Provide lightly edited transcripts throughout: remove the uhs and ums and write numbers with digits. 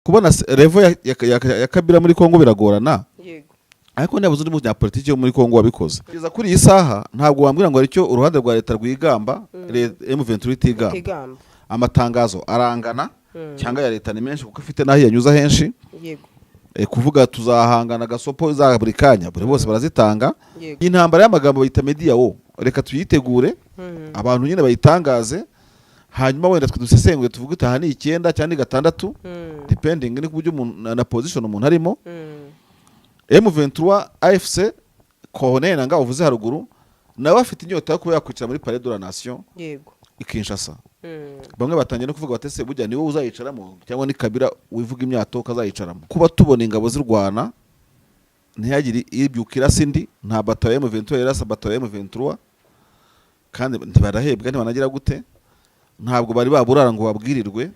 Kubona level ya Kabila muri Kongo biragorana, ariko ntiyabuze undi munyapolitiki wo muri Kongo wabikoze. Kugeza kuri iyi saha ntabwo wambwira ngo hari icyo uruhande rwa leta rwigamba, M23 itigamba. Itigamba. Amatangazo arangana, cyangwa ya leta ni menshi kuko ifite n'aho yanyuza henshi. Kuvuga tuzahangana gasopo za buri kanya, buri bose barazitanga. Iyi ntambara y'amagambo bayita media war, reka tuyitegure, abantu nyine bayitangaze, hanyuma wenda twe dusesengure, tuvuge uti aha ni icyenda cyangwa ni gatandatu, depending ni ku buryo umuntu na position umuntu arimo. M23 AFC, Corneille Nangaa uvuze haruguru, nawe afite inyota yo kuba yakwicara muri Palais de la Nation i Kinshasa. Bamwe batangiye no kuvuga bati: "Se burya ni wowe uzayicaramo cyangwa ni Kabila wivuga imyato kazayicaramo?" Kuba tubona ingabo zirwana ntihagire ibyuka irasa indi, nta bato ya M23 irasa bato ya M23, kandi ntibarahebwa, ntibanagira gute, ntabwo bari baburara ngo babwirirwe.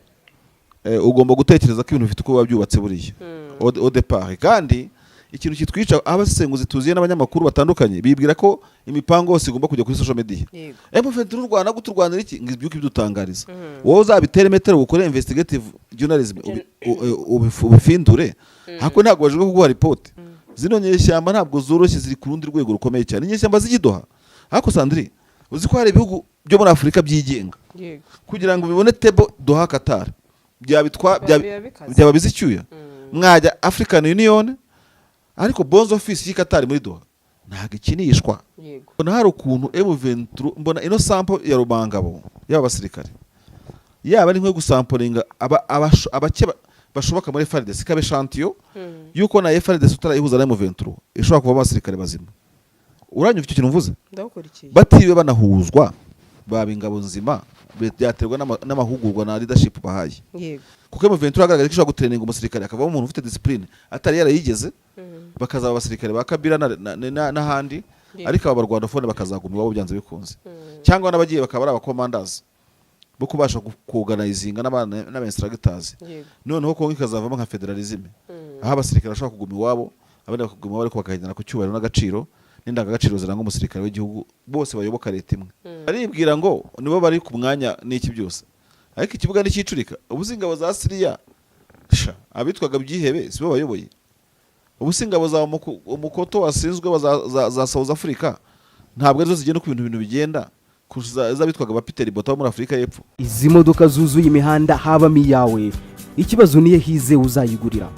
Ugomba gutekereza ko ibintu bifite uko biba byubatse buriya au départ. Kandi ikintu kitwica, abasesenguzi tuziye n'abanyamakuru batandukanye bibwira ko imipango yose igomba kujya kuri social media. M23 u Rwanda gute, urwanira iki, ngo ibyuke bidutangariza. Wowe uzabitere metero, ukore investigative journalism, ubifindure, ariko ntabwo bajejwe kuguha report. Zino nyeshyamba ntabwo zoroshye, ziri ku rundi rwego rukomeye cyane, inyeshyamba z'igidoha. Ariko Sandrine, uzi ko hari ibihugu byo muri Afurika byigenga? Kugira ngo bibone table Doha, Qatar, byabitwa Biba bikaze. Byaba bizi icyuya. Mwajya African Union, ariko Bonds Office y'i Qatar muri Doha ntabwo ikinishwa. Mbona hari ukuntu M23, mbona ino sample ya Rumangabo y'aba basirikare yaba ari nko gusampuringa abake bashoboka muri FARDC, ikabe échantillon yuko na FARDC utarayihuza na M23 ishobora kuvamo abasirikare bazima. Uranyumva icyo kintu mvuze? Ndagukurikiye. Batiriwe banahuzwa, baba ingabo nzima, byaterwa n'amahugurwa na leadership bahaye, kuko M23 agaragaje ko ishobora gutraininga umusirikare akavamo umuntu ufite discipline atari yarayigeze, bakazaba abasirikare ba Kabila n'ahandi, ariko aba barwandophone bakazaguma iwabo byanze bikunze, cyangwa n'abagiye bakaba ari abakomandazi bo kubasha kuorganizinga n'aba instructors. Noneho Kongo ikazavamo nka fédéralisme, aho abasirikare bashobora kuguma iwabo, abandi bakaguma iwabo, ariko bakagendera ku cyubahiro n'agaciro n'indangagaciro ziranga umusirikare w'igihugu, bose bayoboka leta imwe. Aribwira ngo nibo bari ku mwanya n'iki byose, ariko ikibuga nticyicurika. Ubu si ingabo za Siriya sha, abitwaga byihebe sibo bayoboye? Ubu si ingabo za umukoto wasinzwe wa za South Africa ntabwo arizo zigenda uko ibintu bigenda kurusha iz'abitwaga ba Peter Botha bo muri Afurika y'Epfo? Izi modoka zuzuye imihanda habamo iyawe? Ikibazo niyo hize uzayigurira.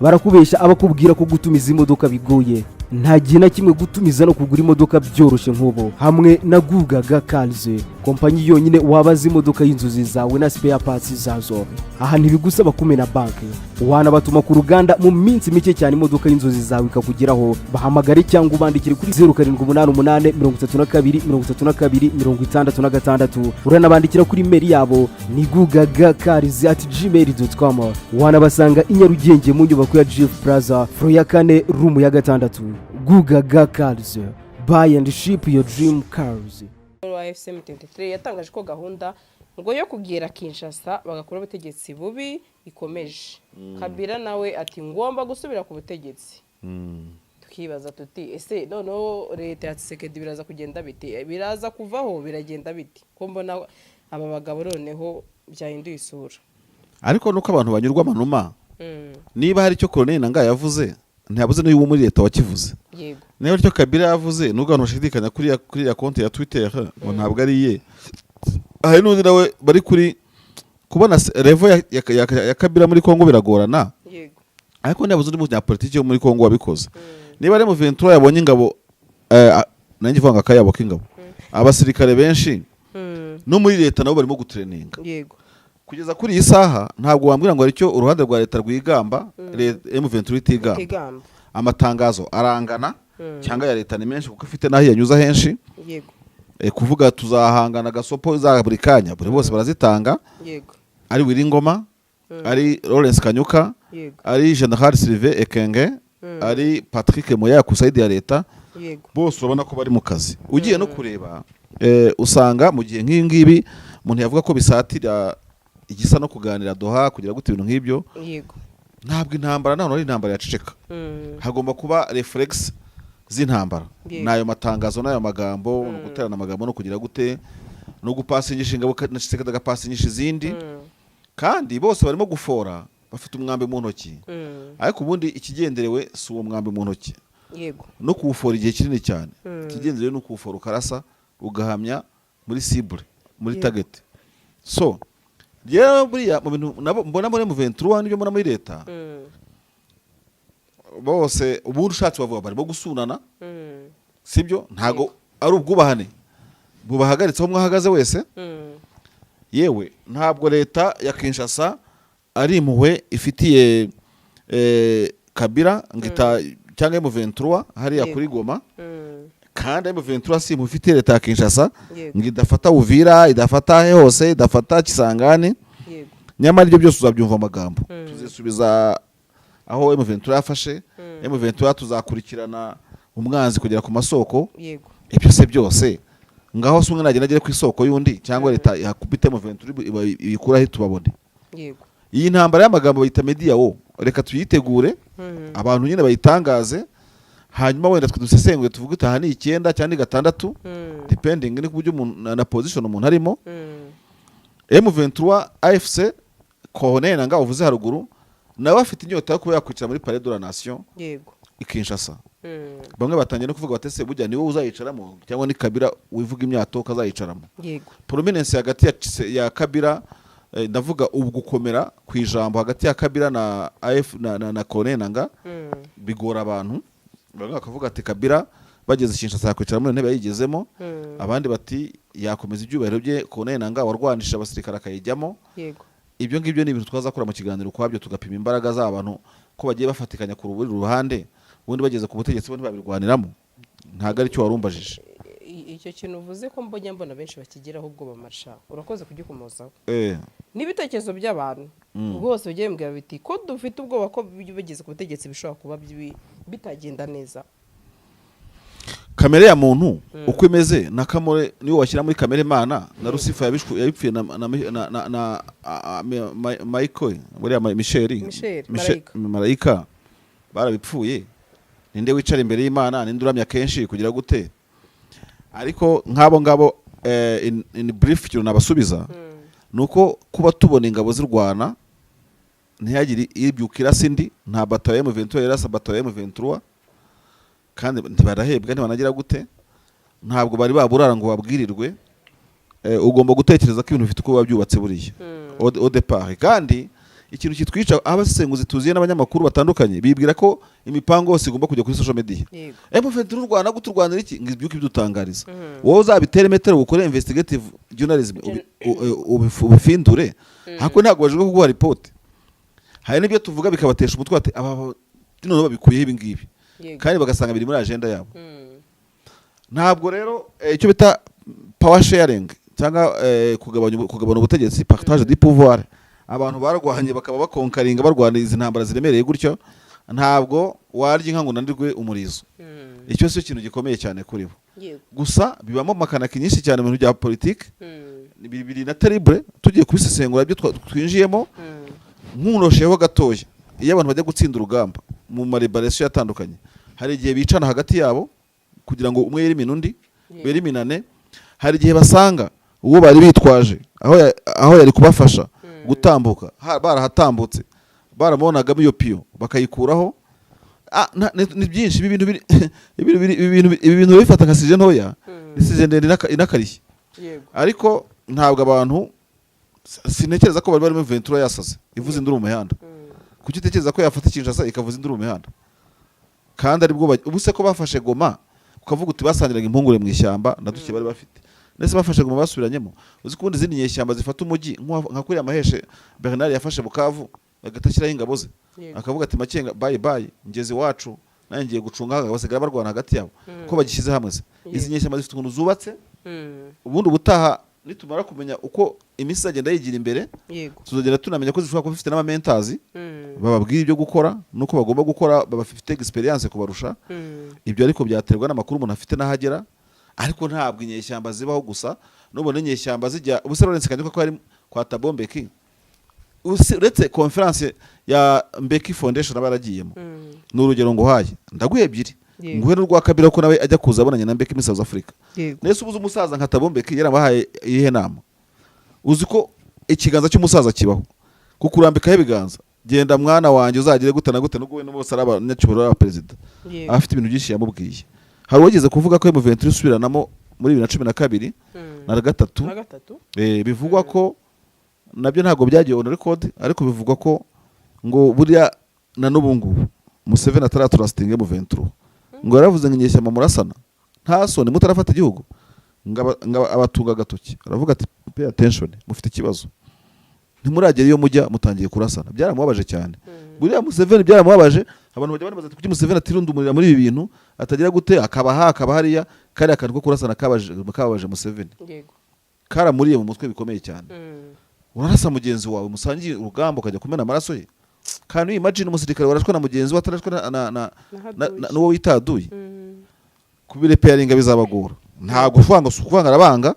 Barakubeshya abakubwira ko gutumiza imodoka bigoye. Nta gihe na kimwe gutumiza no kugura imodoka byoroshye nk'ubu hamwe na Gugaga Cars, kompanyi yonyine wabaza imodoka y'inzozi zawe na spare parts zazo. Aha ntibigusaba kumena banki, wanabatuma ku ruganda, mu minsi mike cyane imodoka y'inzozi zawe ikakugeraho. Bahamagare cyangwa ubandikire kuri 0788 32 32 66. Uranabandikira kuri email yabo ni gugagacars@gmail.com. Wanabasanga i Nyarugenge mu nyubako ya Jifu Plaza, floor ya kane, room ya gatandatu. Gugaga Cars, buy and ship your dream cars. Wa AFC M23 yatangaje ko gahunda ngo yo kugira Kinshasa bagakora ubutegetsi bubi ikomeje. Kabila nawe ati: "Ngomba gusubira ku butegetsi." Tukibaza tuti: "Ese noneho leta ya Tshisekedi biraza kugenda bite? Biraza kuvaho? Biragenda bite?" Ko mbona aba bagabo noneho byahinduye isura. Ariko nuko abantu banyurwa amanuma. Niba hari icyo Colonel Nangaa yavuze, ntiyabuze n'uwo muri leta wakivuze. Niba aricyo Kabila yavuze, nubwo abantu bashidikanya kuri ya konti ya Twitter ngo ntabwo ari iye, hari n'undi nawe bari kuri kubona level ya Kabila muri Kongo biragorana, ariko ntiyabuze undi munyapolitiki wo muri Kongo wabikoze. Niba ari M23 yabonye ingabo, nanjye ivuga ngo akayabo k'ingabo, abasirikare benshi, no muri leta nabo barimo gutraininga. Kugeza kuri iyi saha ntabwo wambwira ngo hari icyo uruhande rwa leta rwigamba, M23 itigamba. Itigamba. Amatangazo arangana, cyangwa ya leta ni menshi kuko ifite n'aho yanyuza henshi. Kuvuga tuzahangana gasopo za buri kanya, buri bose barazitanga, ari Willy Ngoma, ari Lawrence Kanyuka, ari General Sylvain Ekenge, ari Patrick Muyaya ku side ya leta, bose urabona ko bari mu kazi. Ugiye no kureba, usanga mu gihe nk'ibi ngibi umuntu yavuga ko bisatira igisa no kuganira Doha, kugira gute, ibintu nk'ibyo. Ntabwo intambara, nta ari intambara yaceceka. Hagomba kuba reflex z'intambara, n'ayo matangazo n'ayo magambo, no guterana amagambo, no kugira gute, no gupasingisha ingabo, na Tshisekedi agapasingisha izindi. Kandi bose barimo gufora. Bafite umwambi mu ntoki, ariko ubundi ikigenderewe si uwo mwambi mu ntoki no kuwufora igihe kinini cyane. Ikigenderewe ni ukuwufora, ukarasa, ugahamya muri cible, muri target. So rero buriya mu bintu nabo mbona muri M23 n'ibyo mbona muri leta bose, ubundi ushatse bavuga barimo gusunana. Sibyo, ntago ari ubwubahane bubahagaritse aho mwahagaze wese. Yewe, ntabwo leta ya Kinshasa ari impuhwe ifitiye Kabila ngo cyangwa M23 hariya kuri Goma. Kandi M23 si impuhwe ifitiye leta ya Kinshasa ngo idafata Uvira, idafata he hose, idafata Kisangani. Nyamara ibyo byose uzabyumva amagambo: tuzisubiza aho M23 yafashe, M23 tuzakurikirana umwanzi kugera ku masoko. Ibyo se byose, ngaho se umwe nagenda agere ku isoko y'undi, cyangwa leta ihakubite M23 ibikuraho, tubabone? Iyi ntambara y'amagambo bayita media war, reka tuyitegure. Abantu nyine bayitangaze, hanyuma wenda twe dusesengure, tuvuge uti aha ni 9 cyangwa ni 6, depending ni ku buryo umuntu na position umuntu arimo. M23 AFC, Corneille Nangaa uvuze haruguru, nawe afite inyota yo kuba yakwicara muri Palais de la Nation i Kinshasa. Bamwe batangiye no kuvuga bati: "Ese burya niwe uzayicaramo, cyangwa ni Kabila wivuga imyato kazayicaramo?" Prominence hagati ya Kabila, ndavuga ubu gukomera ku ijambo hagati ya Kabila na AF na Corneille Nangaa bigora abantu. Bamwe bakavuga ati Kabila bageze Kinshasa yakwicara muri iyo ntebe yayigezemo. Abandi bati yakomeza ibyubahiro bye, Corneille Nangaa warwanishije abasirikare akayijyamo. Ibyo ngibyo ni ibintu twazakora mu kiganiro ukwabyo, tugapima imbaraga z'abantu ko bagiye bafatikanya ku buri ruhande, ubundi bageze ku butegetsi bo ntibabirwaniramo. Ntabwo ari cyo warumbajije. Icyo kintu uvuze, ko mbonye mbona benshi bakigeraho ubwoba marsha, urakoze kugikomozaho. N'ibitekerezo by'abantu rwose bigiye bimbwira biti ko dufite ubwoba ko bageze ku butegetsi bishobora kuba bitagenda neza. Kamere ya muntu uko imeze na kamere niyo washyira muri kamere mana na Lucifer yabipfuye na Michael, buriya Michel. Michel, Michel- marayika. Marayika barabipfuye. Ninde wicara imbere y'Imana? Ninde uramya kenshi kugira gute? Ariko nk'abo ngabo, in brief, ikintu nabasubiza ni uko kuba tubona ingabo zirwana, ntihagire ibyuka irasa indi, nta batayo ya M23 irasa batayo ya M23, kandi ntibarahebwa, ntibanagira gute, ntabwo bari baburara ngo babwirirwe. Ugomba gutekereza ko ibintu bifite uko biba byubatse buriya au départ. Kandi ikintu kitwica, abasesenguzi tuziye n'abanyamakuru batandukanye bibwira ko imipango yose igomba kujya kuri social media. M23 u Rwanda guturwanira iki ngo ibyuke bidutangariza? Wowe uzabitere metero, ukore investigative journalism, ubifindure, ariko ntabwo bajejwe kuguha report. Hari n'ibyo tuvuga bikabatesha umutwe, bati aba noneho babikuyeho ibi ngibi, kandi bagasanga biri muri agenda yabo. Ntabwo rero icyo bita power sharing cyangwa kugabana ubutegetsi, partage du pouvoir, abantu barwanye bakaba bakonkaringa, barwana izi ntambara ziremereye gutyo, ntabwo warya inka ngo unanirwe umurizo. Icyo si cyo kintu gikomeye cyane kuri bo. Gusa bibamo makanaki nyinshi cyane mu bintu bya politiki. Biri na terrible tugiye kubisesengura ibyo twinjiyemo. Nkunosheho gatoya, iyo abantu bajya gutsinda urugamba mu ma libération atandukanye, hari igihe bicana hagati yabo kugira ngo umwe yerimine undi, beriminane. Hari igihe basanga uwo bari bitwaje aho yari kubafasha gutambuka, barahatambutse, baramubonagamo iyo piyo, bakayikuraho. Ni byinshi. Ibi bintu ibi bintu babifata nka sujet ntoya, ni sujet ndende inakarishye. Ariko ntabwo abantu, sintekereza ko bari barimo Ventura yasaze ivuza induru mu mihanda. Kuki utekereza ko yafata Kinshasa ikavuza induru mu mihanda, kandi aribwo ubu se ko bafashe Goma, ukavuga uti basangiraga impungure mu ishyamba na duke bari bafite, ndetse bafashe Goma basubiranyemo? Uzi ko ubundi izindi nyeshyamba zifata umujyi nka kuriya Maheshe Bernard yafashe Bukavu, agahita ashyiraho ingabo ze, akavuga ati: "Makenga, bye bye, ngeze iwacu, nanjye ngiye gucunga," basigara barwana hagati yabo ko bagishyize hamwe se? Izi nyeshyamba zifite ukuntu zubatse. Ubundi ubutaha nitumara kumenya uko iminsi izagenda yigira imbere, tuzagenda tunamenya ko zishobora kuba zifite n'aba mentors bababwira ibyo gukora nuko bagomba gukora, bafite experience kubarusha. Ibyo ariko byaterwa n'amakuru umuntu afite n'ahagera. Ariko ntabwo inyeshyamba zibaho gusa. Nubona inyeshyamba zijya ubuse, Lawrence Kanyuka ko ari kwa Thabo Mbeki, uretse conference ya Mbeki Foundation aba yaragiyemo. Ni urugero nguhaye, ndaguye ebyiri. Nguhe n'urwa Kabila, ko nawe ajya kuza abonanye na Mbeki muri South Africa. Nese ubuze umusaza nka Thabo Mbeki yarabahaye iyihe nama? Uzi ko ikiganza cy'umusaza kibaho kukurambikaho ibiganza. Genda mwana wanjye, uzagire gute na gute, nubwo we bose ari abanyacyubahiro, ari abaperezida. Afite ibintu byinshi yamubwiye. Hari uwageze kuvuga ko M23 isubiranamo muri 2012 na gatatu. Na gatatu. Bivugwa ko nabyo ntabwo byagiye on record, ariko bivugwa ko ngo buriya na n'ubu ngubu Museveni ataratrustinga M23. Ngo yaravuze ngo inyeshyamba murasana nta soni mutarafata igihugu, ngo abatunga agatoki, aravuga ati: "Pay attention, mufite ikibazo, ntimuragera iyo mujya mutangiye kurasana." Byaramubabaje cyane. Buriya Museveni byaramubabaje. Abantu bajya banibaza ati: "Kuki Museveni atirundumurira muri ibi bintu, atagira gute, akabaha akaba hariya?" Kariya kantu ko kurasana kababaje Museveni. Karamuriye mu mutwe bikomeye cyane. Urarasa mugenzi wawe musangiye urugamba, ukajya kumena amaraso ye. Kandi imagine umusirikare warashwe na mugenzi we, atarashwe n'uwo witaduye. Kubirepairinga bizabagora. Ntabwo uvuga ngo si ukuvanga, arabanga,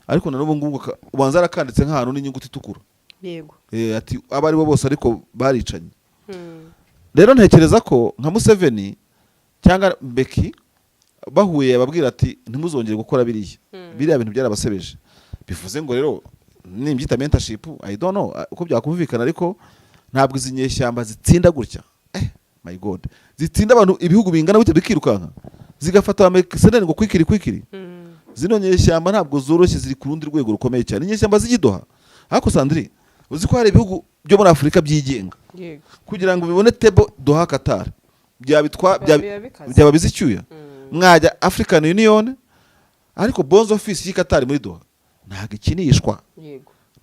ariko na n'ubu ngubu ubanza yarakanditse nk'ahantu n'inyuguti itukura. Ati abo ari bo bose ariko baricanye. Rero ntekereza ko nka Museveni cyangwa Mbeki bahuye, yababwira ati: "Ntimuzongere gukora biriya." Biriya bintu byarabasebeje. Bivuze ngo rero nimbyita mentorship, I don't know uko byakumvikana, ariko ntabwo izi nyeshyamba zitsinda gutya. My God, zitsinda abantu ibihugu bingana gutya bikirukanka, zigafata abamercenary ngo kwikiri kwikiri. Zino nyeshyamba ntabwo zoroshye, ziri ku rundi rwego rukomeye cyane, inyeshyamba zijya i Doha. Ariko Sandrine, uzi ko hari ibihugu byo muri Afurika byigenga? Kugira ngo bibone table Doha, Qatar, byabitwa Biba bikaze. Byaba bizi icyuya. Mwajya African Union, ariko Bonds Office y'i Qatar muri Doha ntabwo ikinishwa.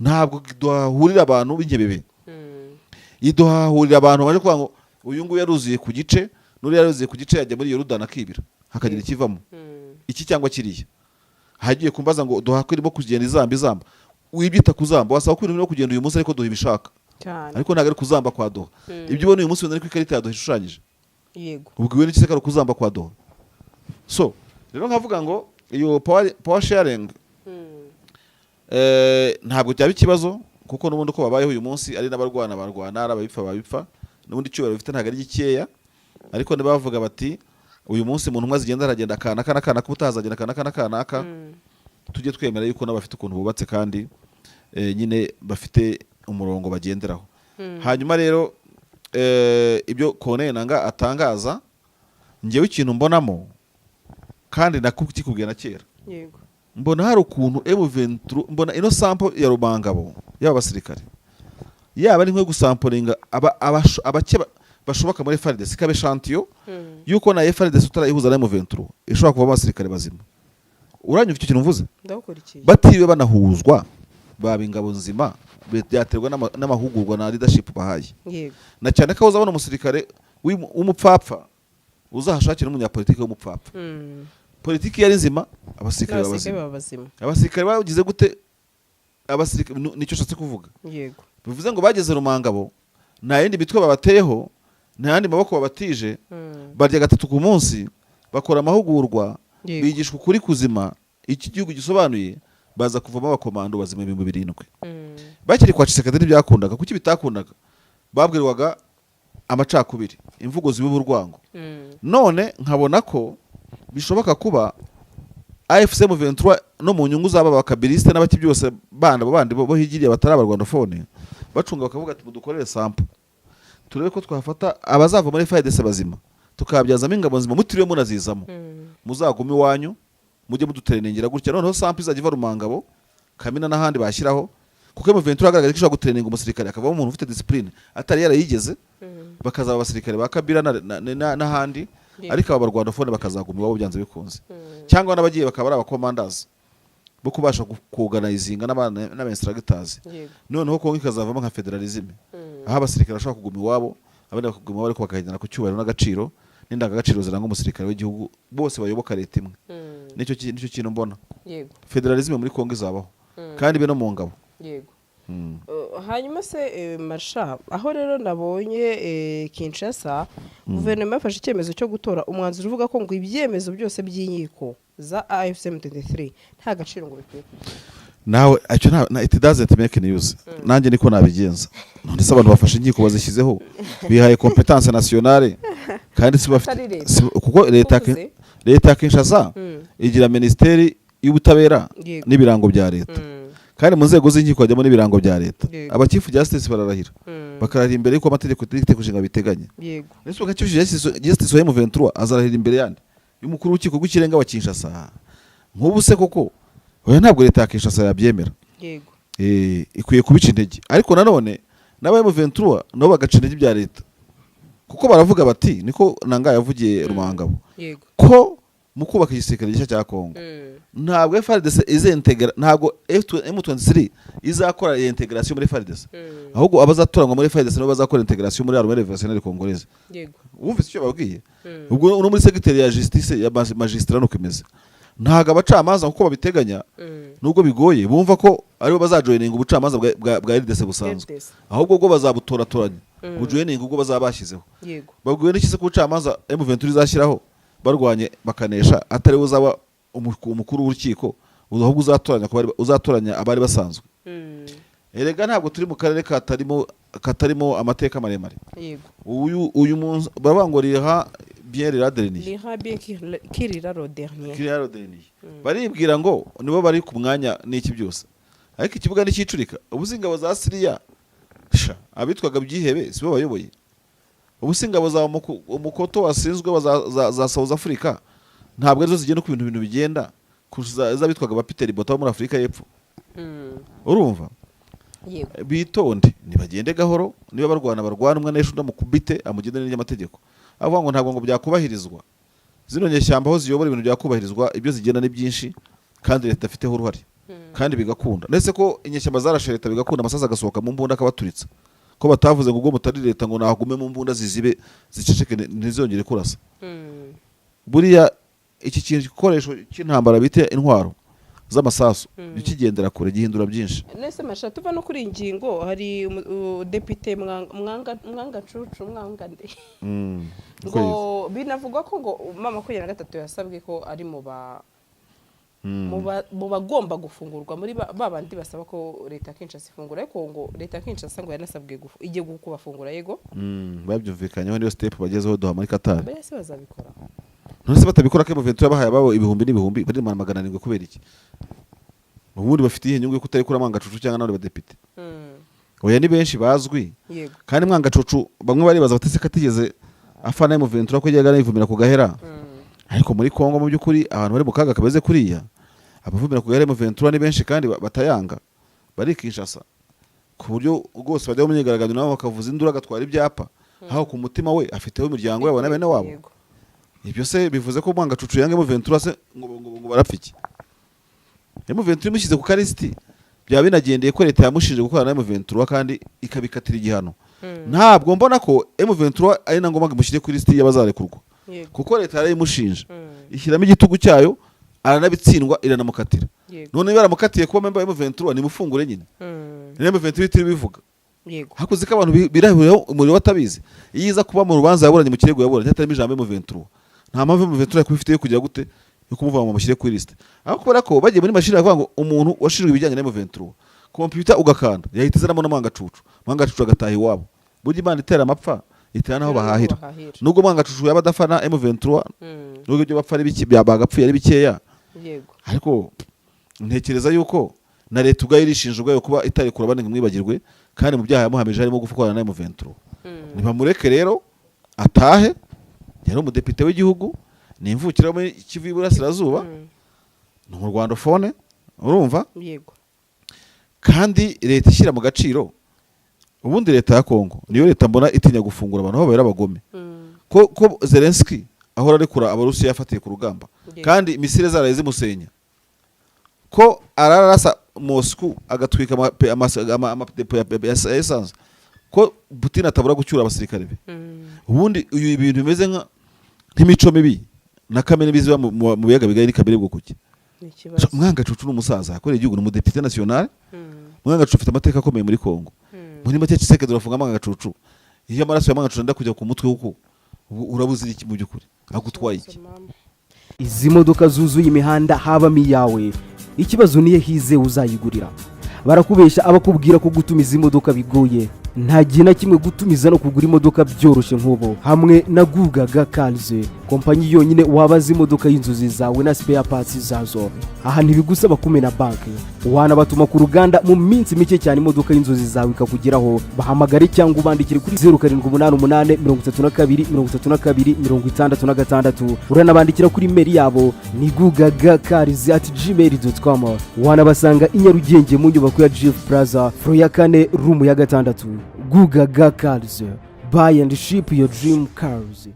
Ntabwo Doha hahurira abantu b'inkebebe. I Doha hahurira abantu baje kuvuga ngo uyu nguyu yaruzuye ku gice, n'uriya yaruzuye ku gice, yajya muri Yorudani akibira, hakagira ikivamo iki cyangwa kiriya. Hagiye kumbaza ngo Doha ko irimo kugenda izamba izamba, wibyita kuzamba, wasaba ko ibintu birimo kugenda uyu munsi, ariko Doha ibishaka. Ariko ntabwo ari kuzamba kwa Doha. Ibyo ubona uyu munsi wenda ari ku ikarita ya Doha ishushanyije. Ubwo n'iki se ko ari ukuzamba kwa Doha? So rero nkavuga ngo iyo power sharing ntabwo byaba ikibazo, kuko n'ubundi uko babayeho uyu munsi, ari n'abarwana barwana, ari ababipfa babipfa, n'ubundi icyubahiro bifite ntabwo ari gikeya. Ariko nibavuga bati: "Uyu munsi mu ntumwa zigenda haragenda akana kana kana, kuba utazagenda akana kana kanaka," tujye twemera yuko nabo bafite ukuntu bubatse, kandi nyine bafite umurongo bagenderaho. Hanyuma rero ibyo Corneille Nanga atangaza, njyewe ikintu mbonamo, kandi nakikubwiye na kera, mbona hari ukuntu M23, mbona ino sample ya Rumangabo y'aba basirikare yaba ari nko gusamplinga abake bashoboka muri FARDC, ikabe échantillon yuko na FARDC utarayihuza na M23 ishobora kuvamo abasirikare bazima. Uranyumva icyo kintu mvuze? Ndagukurikiye. Batiriwe banahuzwa, baba ingabo nzima, byaterwa n'amahugurwa na leadership bahaye. Na cyane ko uzabona umusirikare w'umupfapfa, uzahashakira n'umunyapolitiki w'umupfapfa. Politiki yari nzima, abasirikare baba n'abasirikare bazima. Baba bazima. Abasirikare bagize gute? Abasirikare nicyo nshatse kuvuga. Bivuze ngo bageze Rumangabo, nta yindi mitwe babateyeho, nta yandi maboko babatije. Barya gatatu ku munsi, bakora amahugurwa, bigishwa ukuri kuzima iki gihugu gisobanuye, baza kuvamo abakomando bazima 7000. Bakiri kwa Tshisekedi ntibyakundaga. Kuki bitakundaga? Babwirwaga amacakubiri, imvugo zibiba urwango. None nkabona ko bishoboka kuba AFC M23 no mu nyungu z'aba bakabiliste n'abaki byose bandi, abo bandi bo higiriye batari abarwandophone, bacunga bakavuga ati: "Mudukorere sample, turebe ko twafata abazava muri FARDC bazima, tukabyazamo ingabo nzima, mutiriwe munazizamo. Muzagume iwanyu, mujye mudutrainingira gutya." Noneho sample izajya iva Rumangabo, Kamina n'ahandi bashyiraho, kuko M23 agaragaje ko ishobora gutraininga umusirikare akavamo umuntu ufite discipline atari yarayigeze. Bakazaba abasirikare ba Kabila n'ahandi. Ariko aba barwandophone bakazaguma iwabo byanze bikunze, cyangwa n'abagiye bakaba ari abacommanders bo kubasha kuorganizinga n'aba instructors. Noneho Kongo ikazavamo nka fédéralisme, aho abasirikare bashobora kuguma iwabo, abandi bakaguma iwabo, ariko bakagendera ku cyubahiro n'agaciro n'indangagaciro ziranga umusirikare w'igihugu, bose bayoboka leta imwe. Nicyo kintu mbona. Fédéralisme muri Kongo izabaho, kandi ibe no mu ngabo. Hanyuma se marsha aho rero nabonye Kinshasa, guverinoma yafashe icyemezo cyo gutora umwanzuro uvuga ko ngo ibyemezo byose by'inkiko za AFC M23 nta gaciro ngo bikwiye kugira. Nawe icyo it doesn't make news. Nanjye niko nabigenza. None se abantu bafashe inkiko bazishyizeho, bihaye compétence nationale, kandi si bafite Atari leta. Kuko leta Uvuze? Leta ya Kinshasa igira minisiteri y'ubutabera n'ibirango bya leta. Kandi mu nzego z'inkiko hajyamo n'ibirango bya leta. Aba chief justice bararahira, bakarahira imbere y'uko amategeko, itegeko nshinga biteganya. Ese uga chief justice wa M23 azarahira imbere yandi y'umukuru w'urukiko rw'ikirenga wa Kinshasa? Nk'ubu se koko, oya, ntabwo leta ya Kinshasa yabyemera. Ikwiye kubica intege, ariko nanone n'aba M23 nabo bagaca intege ibya leta, kuko baravuga bati, niko Nanga yavugiye Rumangabo, ko mu kubaka igisirikare gishya cya Kongo, ntabwo FARDC izintegra, ntabwo M23 izakora integration muri FARDC, ahubwo abazatoranywa muri FARDC nibo bazakora integration muri Armée Révolutionnaire Congolaise. Wumvise icyo babwiye? Ubwo no muri secteur ya justice, ya magistrat, nuko imeze. Ntabwo abacamanza, kuko babiteganya, nubwo bigoye, bumva ko aribo bazajoininga ubucamanza bwa RDC busanzwe, RDC. ahubwo ubwo bazabutoratoranya bujoininga ubwo bazaba bashyizeho. Babwiwe n'iki se ko ubucamanza M23 izashyiraho barwanye bakanesha atari we uzaba umukuru w'urukiko, ahubwo uzatoranya abari basanzwe? Erega ntabwo turi mu karere katarimo amateka maremare. Uyu munsi baravuga ngo rira bien rira dernier. Rira bien qui rira le dernier. Qui rira le dernier. Baribwira ngo nibo bari ku mwanya n'iki byose, ariko ikibuga nticyicurika. Ubu si ingabo za Siriya, sha, abitwaga byihebe sibo bayoboye? Ubu si ingabo za umukoto wasinzwe wa za South Africa ntabwo arizo zigenda uko ibintu bigenda kurusha iz'abitwaga ba Peter Botha bo muri Afurika y'Epfo? Urumva? Yego. Bitonde, nibagende gahoro. Niba barwana, barwana, umwe anesha undi amukubite, amugendere n'amategeko. Avuga ngo ntabwo ngo byakubahirizwa, zino nyeshyamba aho ziyobora ibintu byakubahirizwa, ibyo zigenda ni byinshi kandi leta idafiteho uruhare, kandi bigakunda. Ndetse ko inyeshyamba zarashe leta bigakunda, amasasu agasohoka mu mbunda akabaturitsa, ko batavuze ngo ubwo mutari leta ngo nagume mu mbunda zizibe ziceceke ntizongere kurasa? Buriya iki kintu, gikoresho cy'intambara bita intwaro z'amasasu, ukigendera kure gihindura byinshi. Nese masha, tuva no kuri iyi ngingo, hari depite Mwanga Cucu Mwanga nde, Uko yitwa. ngo binavugwa ko ngo mama 23 yasabwe ko ari mu ba mu bagomba gufungurwa muri ba bandi basaba ko leta ya Kinshasa ifungura, ariko ngo leta ya Kinshasa ngo yanasabwe igiye kubafungura, yego. Babyumvikanyeho, niyo step bagezeho Doha muri Qatar. Mbere se bazabikora? None se batabikora ko M23 yabahaye ababo ibihumbi n'ibihumbi bari mu 700, kubera iki? Ubundi bafite iyihe nyungu yo kutarekura Mwangacucu cyangwa n'abandi badepite? Oya, ni benshi bazwi. Kandi Mwangacucu bamwe baribaza bati: "Se katigeze afana M23, ko yajyaga anayivumira ku gahera?" Ariko muri Kongo, mu by'ukuri, abantu bari mu kaga kameze kuriya, abavumira ku gahera M23 ni benshi kandi batayanga bari Kinshasa, ku buryo rwose bajya mu myigaragambyo nabo bakavuza induru, agatwara ibyapa, aho ku mutima we afiteho imiryango yabo na bene wabo. Ibyo se bivuze ko Mwangacucu yanga M23 se ngo barapfa iki? M23 imushyize ku karisiti, byaba binagendeye ko leta yamushinje gukorana na M23 kandi ikabikatira igihano. Ntabwo mbona ko M23 ari na ngombwa ngo imushyire kuri lisiti y'abazarekurwa, kuko leta yarayimushinje, ishyiramo igitugu cyayo, aranabitsindwa, iranamukatira. None niba yaramukatiye kuba member wa M23, nimufungure nyine. Niyo M23 itiri bivuga. Hakuze ko abantu birahuriraho umuriro batabizi. Iyo iza kuba mu rubanza yaburanye, mu kirego yaburanye hatarimo ijambo M23, nta mpamvu M23 yakuba ifite yo kugira gute, yo kumuvuga ngo bamushyire kuri lisite. Aho kubera ko bagiye muri mashini bavuga ngo umuntu washinzwe ibijyanye na M23, kompiyuta ugakanda yahita izanamo na Mwangacucu, Mwangacucu agataha iwabo. Burya Imana itera amapfa itera n'aho bahahira. Bahahira. Nubwo Mwangacucu yaba adafana M23, nubwo ibyo bapfa ari bike, bagapfuye ari bikeya, ariko ntekereza yuko na leta ubwayo irishinja ubwayo kuba itarekura abandi ngo imwibagirwe, kandi mu byaha yamuhamije harimo gukorana na M23. Nibamureke rero atahe. Yari umudepite w'igihugu, ni imvukira yo muri Kivu y'Iburasirazuba, ni umurwandophone, urumva? Yego. Kandi leta ishyira mu gaciro. Ubundi leta ya Kongo niyo leta mbona itinya gufungura abantu babera abagome. Ko Zelensky ahora arekura Abarusiya yafatiye ku rugamba, kandi misile zaraye zimusenya, ko ararasa Moscou agatwika amadepo ya essence, ko Putin atabura gucyura abasirikare be? Ubundi uyu ibintu bimeze nk'imico mibi na kamere mibi ziba mu biyaga bigari ni kamere bwo kuki? Ni ikibazo. Mwangacucu ni umusaza yakoreye igihugu, ni umudepite national. Mwangacucu afite amateka akomeye muri Kongo. Muri make, Tshisekedi urafunga Mwangacucu, iyo amaraso ya Mwangacucu enda kujya ku mutwe, kuko ubu urabuze iki? Mu by'ukuri agutwaye iki? Mama. Izi modoka zuzuye imihanda habamo iyawe? Ikibazo niyo hize uzayigurira. Barakubesha abakubwira ko gutumiza imodoka bigoye. Nta gihe na kimwe gutumiza no kugura imodoka byoroshye nk'ubu hamwe na Gugaga Cars. Kompanyi yonyine wabaza imodoka y'inzozi zawe na spare parts zazo. Aha ntibigusaba kumena banki, wanabatuma ku ruganda, mu minsi mike cyane imodoka y'inzozi zawe ikakugeraho. Bahamagare cyangwa ubandikire kuri 0788 32 32 66. Uranabandikira kuri email yabo ni gugagacars@gmail.com. Wanabasanga i Nyarugenge mu nyubako ya GF Plaza, floor ya kane, room ya gatandatu. Gugaga Cars, buy and ship your dream cars.